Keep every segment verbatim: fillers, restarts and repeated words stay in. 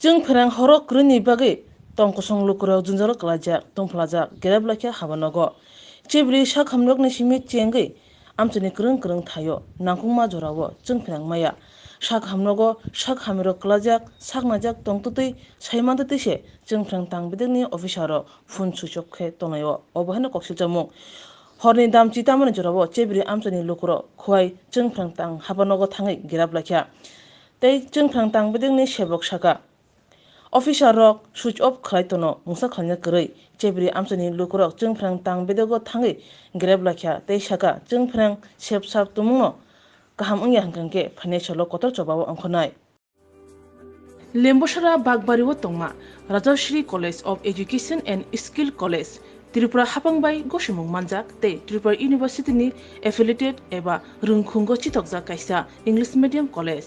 Chwngphrang horo kwrwini bagwi tong kosong lukurok jwngjalo kwlaijak, tongphlajak, gerep laikha habanogo. Chebri sak hamrokni simi chengwi amchaini kwrwng kwrwng thaio, nangkukma jorao chwngphrang maya. Sak hamrogo sak hamirok kwlajak, saknajak tongtwtwi saimantwtwi se chwngphrang tang bedekni officer rok phone switch off khe tongnai-o, obo haino koksilchamung. Horni damchi tamani jorao chebri amchaini lukurok khuai chwngphrang tang habanogo thangwi gerap laikha. Tei chwngphrang tang bedekni sebok saka, officer rok switch off khlai tono, mungsa khlaina kwrwi. Chebri amchaini lukurok chwngphrang tang bedego thangwi gerep laikha tei saka, chwngphrang sep sap tumungno kaham wngya hwnkhe phainai salo kotor chobao ongkhornai. Lembosara Bakbari o tongma Rajashri College of Education and Skill College, Tripura hapang bai gosimung manjak tei Tripura University ni affiliated eba rwngkhungo chithokjak kaisa English medium college.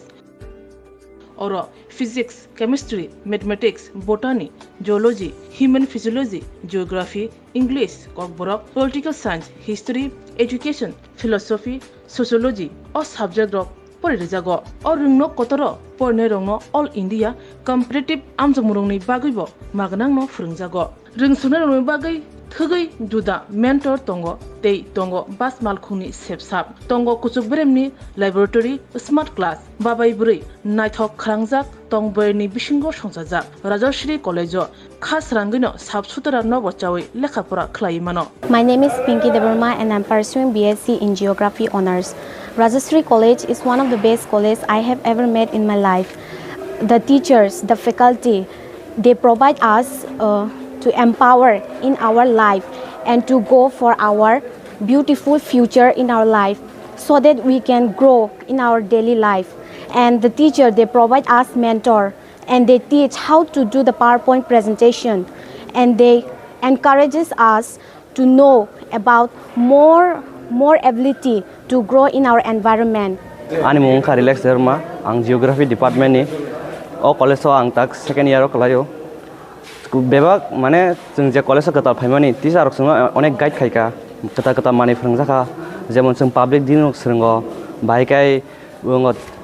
Oro Physics, Chemistry, Mathematics, Botany, Zoology, Human Physiology, Geography, English, Kokborok, Political Science, History, Education, Philosophy, Sociology o subject rok pori rijago. O rwngno kotoro porinai rokno All India Competitive amjokmung rokni bagwibo magnangno phwrwngjago. Rwngswngnai rokni bagwi thwgwi juda mentor tongo tei tongo bas malkhungni sepsap, tongo kuchuk beremni laboratory, smart class, babai bwrwi naithok khrangjak tong boyarni bisingo songchajak Rajashri College o kha srangwino sap sutara nobo chawi lekha pora khlaiwi mano. My name is Pinky Debbarma and I'm pursuing B S C in Geography Honours. Rajashri College is one of the best college I have ever met in my life. The teachers, the faculty, they provide us uh, to empower in our life and to go for our beautiful future in our life so that we can grow in our daily life. And the teacher, they provide us mentor and they teach how to do the PowerPoint presentation and they encourages us to know about more more ability to grow in our environment. Ani mung wngkha Relax Debbarma, ang Geography Department ni. O college o ang tak second year o kwlaio. Bebak mane chwng je college o kwtal phaimani teacher rok chwngno onek guide khaikha, kwtal kwtal manwi phwrwngjakha, jemon chwng public din rok swrwngo, bahai khe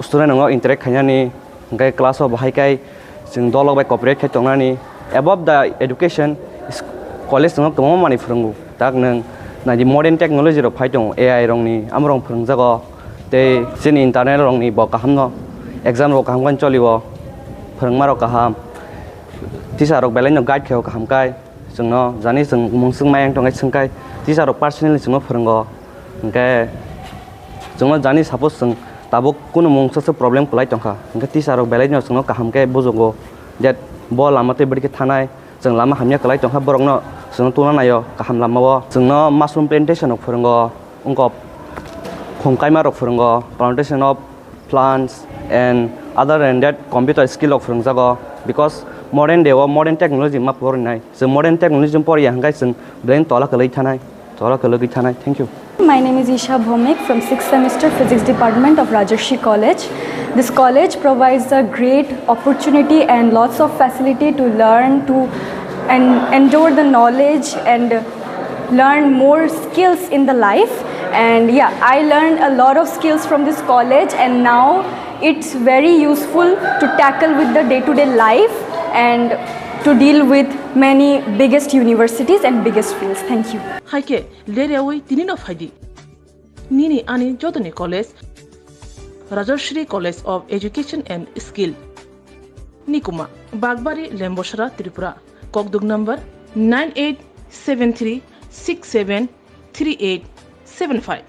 student rokno interact khainani, hwnkhe class o bahai khe chwng dolok bai cooperate khai tongnani. Above the education, college chwngno kwbangma manwi phwrwngo. Tak nwng naidi modern technology rok phai tongo, A I rokni, amo rok phwrwngjago. Tei chini internal rokni bo kahamno, exam rok kaham khe cholio, phwrwngma rok kaham, teacher rok belai no guide khaio kaham kai. Chwngno jani chwng mungswk mayang tongkhe swngkhe teacher rok personally chwngno phwrwngo. Hwnkhe chwngno jani suppose chwng tabuk kunu mungsa se problem kwlai tongkha, hwnkhe teacher rok belai no chwngno kaham khe bujugo that bo lama tei bwrwi khe thanai, chwng lama hamya kwlai tongkha borokno chwngno tungna naio kaham lamao. Chwngno mushroom plantation rok phwrwngo, wngkok khum kaima rok phwrwngo, plantation of plants and other than that computer skill rok phwrwngjago, because modern day o modern technology ma porinai. Chwng modern technology poriya hwnkhe chwng brain tola kwlwi thanai, tola kwlwgwi thanai. Thank you. My name is Isha Bhomik from sixth semester Physics Department of Rajarshi College. This college provides a great opportunity and lots of facility to learn, to and endure the knowledge and learn more skills in the life. And yeah, I learned a lot of skills from this college, and now it's very useful to tackle with the day-to-day life and to deal with many biggest universities and biggest fields. Thank you. Haikhe leryawi tinino phaidi. Nini ani jotoni college, Rajashri College of Education and Skill. Nikuma, Bagbari, Lembosara, Tripura. Kokduk number nine eight seven three six seven three eight seven five.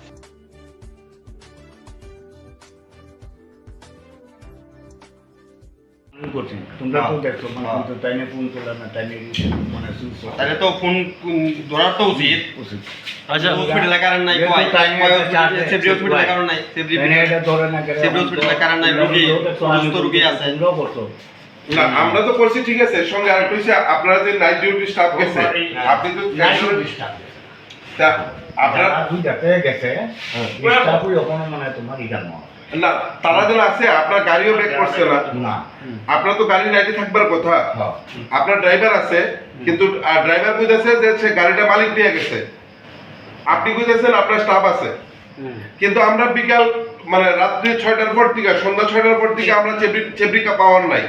করছি। তোমরা তো হ্যাঁ। দেখছো, মানে, হ্যাঁ। তুমি তো টাইমে ফোন করলে না, টাইমে মানে, সুইচ অফ। তাহলে তো ফোন, উম, ধরার তো উচিত। উচিত। আচ্ছা। হসপিটালে কারেন্ট নাই, যেহেতু কয়, টাইমে কয় একটা হসপিটালে, চার্জ সেফটি হসপিটালে কারেন্ট নাই, সেফটি মানে, হসপিটালে, এটা ধরে না, সেফটি হসপিটালে কারেন্ট নাই, রোগী, রোগীটা তো অসুস্থ আমি রোগী আছে। তোমরাও করছো। না, আমরা তো করছি, ঠিক আছে। সঙ্গে আরেকটা হচ্ছে, আপনারা যে নাইট ডিউটি স্টাফ গেছে, হ্যাঁ। আপনি তো নাইট ডিউটি স্টাফ গেছে। তা আপনার যারা দুই জায়গায় গেছে, হ্যাঁ। স্টাফই ওখানে মানে তোমার ইটা নয়। না, তারা যেন আছে, আপনার গাড়িও ব্যাক করছে না। না। আপনার তো গাড়ি নাইটে থাকবার কথা। হ্যাঁ। আপনার ড্রাইভার আছে, হুম। কিন্তু, আহ, ড্রাইভার বুঝেছে যে সে গাড়িটা মালিক নিয়ে গেছে। আপনি বুঝেছেন আপনার স্টাফ আছে। হুম। কিন্তু আমরা বিকাল, মানে, রাত্রি ছয়টার পর থেকে, সন্ধ্যা ছয়টার পর থেকে আমরা চেবড়ি, চেবড়িকা পাওয়ার নাই।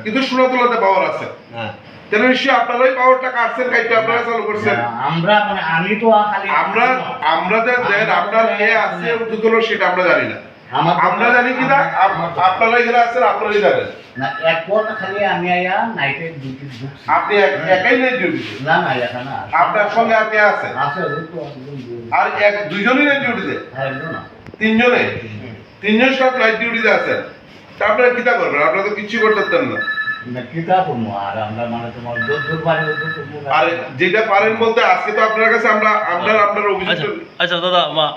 কিন্তু সোনাতলাতে পাওয়ার আছে। হ্যাঁ। তাহলে নিশ্চয়ই আপনারাই পাওয়ারটা কাটছেন, কাটতে আপনারা চালু করছেন। না, আমরা, মানে, আমি তো খালি আমরা, আমরা যে আমরা দেন, তো আপনার খালি এ আছে, ঊর্ধ্বতন, সেটা আমরা জানি না। আমার আমরা জানি কি না, আমার আপ-, আপনারা এখানে আছেন, আপনারাই জানেন। না, এক পর খালি আমি আয়া নাইটে ডিউটি ঢুকছি। আপনি এক-, একাই নাইট ডিউটিতে? না, না, একা না। আপনার সঙ্গে আর কে আছে? আছে, ওই তো একজন দিয়ে আর এক, দুইজনই নাইট ডিউটিতে? হ্যাঁ, একজন আছে। তিনজনে? তিনজন। তিনজন সব নাইট ডিউটিতে আছেন। তা আপনারা কিতা করবেন? আপনারা তো কিচ্ছু করতে পারতেন না। না, কিতা করবো? আর আমরা মানে তোমার যদ্দূর পারি অদ্দূর করবো। আর যেটা পারেন বলতে আজকে তো আপনার কাছে আমরা, আমরা, আপনার অভিযোগ আচ্ছা, আচ্ছা দাদা, মা,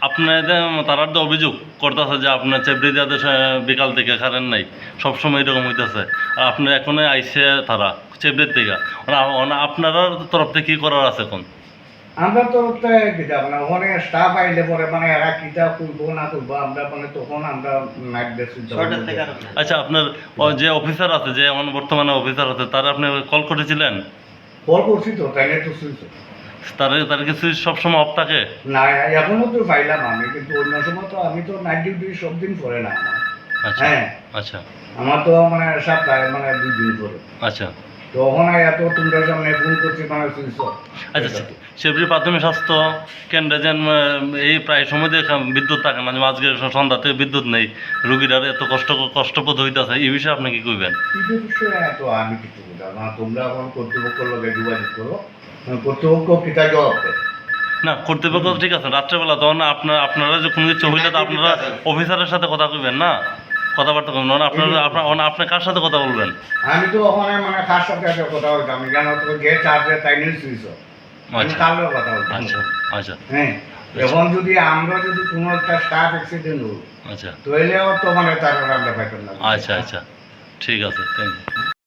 আপনাদের তারার তো অভিযোগ করতেছে যে আপনার চেবড়ি দাদের, আহ, বিকাল থেকে কারেন্ট নাই, সবসময় এরকম হইতেছে। আর আপনার এখনো আইছে তারা চেবড়ির থেকে। ওনা, ওনা, আপনার তরফ থেকে কি করার আছে এখন? আমরা তো ওটা কি যাবো না, ওখানে স্টাফ আইলে পরে মানে এরা কিতা করবো না করবো, আমরা মানে তখন আমরা নাইট ডে চিন্তা ভাবনা করি। আচ্ছা, আপনার ও যে অফিসার আছে, যে এখন বর্তমানে অফিসার আছে, তার আপনি কল করেছিলেন? কল করছি তো, তাই নিয়ে তো সুইচ অফ। তার, তার কি সুইচ সবসময় অফ থাকে? না, এখনো তো পাইলাম আমি, কিন্তু অন্য সময় তো আমি তো নাইট ডিউটি সব দিন পরে না আমার। আচ্ছা, হ্যাঁ। আচ্ছা। আমার তো মানে সপ্তাহে মানে দুই দিন পরে। আচ্ছা। তো ওখানে এত তোমরা সামনে ফোন করছি, মানে সুইচ অফ। আচ্ছা, আচ্ছা। চেবড়ি প্রাথমিক স্বাস্থ্য কেন্দ্রে যেন, আহ, এই প্রায় সময় দিয়ে বিদ্যুৎ থাকে না, যেমন আজকে স-, সন্ধ্যাতে বিদ্যুৎ নেই, রুগীরা এত কষ্ট, কষ্টপ্রদ হইতাছে, এই বিষয়ে আপনি কি কইবেন? এই বিষয়ে তো আমি কিছু বলতে পারবো না, তোমরা এখন কর্তৃপক্ষের লগে যোগাযোগ করো, মানে কর্তৃপক্ষ কিতা জবাব দেয়। না, কর্তৃপক্ষ তো ঠিক আছে, রাত্রেবেলা তখন আপনার, আপনারা যে কোনো কিছু হইলে তো আপনারা অফিসারের সাথে কথা কইবেন না, কথাবার্তা কইবেন, মানে আপনারা, আপনার, মানে আপনি কার সাথে কথা বলবেন? আমি তো ওখানে মানে কার সাথে কথা বলতাম, জানো তো যে চার্জে তাই নিয়ে সুইচ অফ। আমি আচ্ছা। তার লগে কথা বলতাম। আচ্ছা, আচ্ছা। হ্যাঁ, আচ্ছা। এখন যদি আমরা যদি কোনো একটা স্টাফ অ্যাক্সিডেন্ট হই, আচ্ছা। তাহলেও তো মানে তার আর আমরা পাইতাম না। আচ্ছা, আচ্ছা। ঠিক আছে, thank you।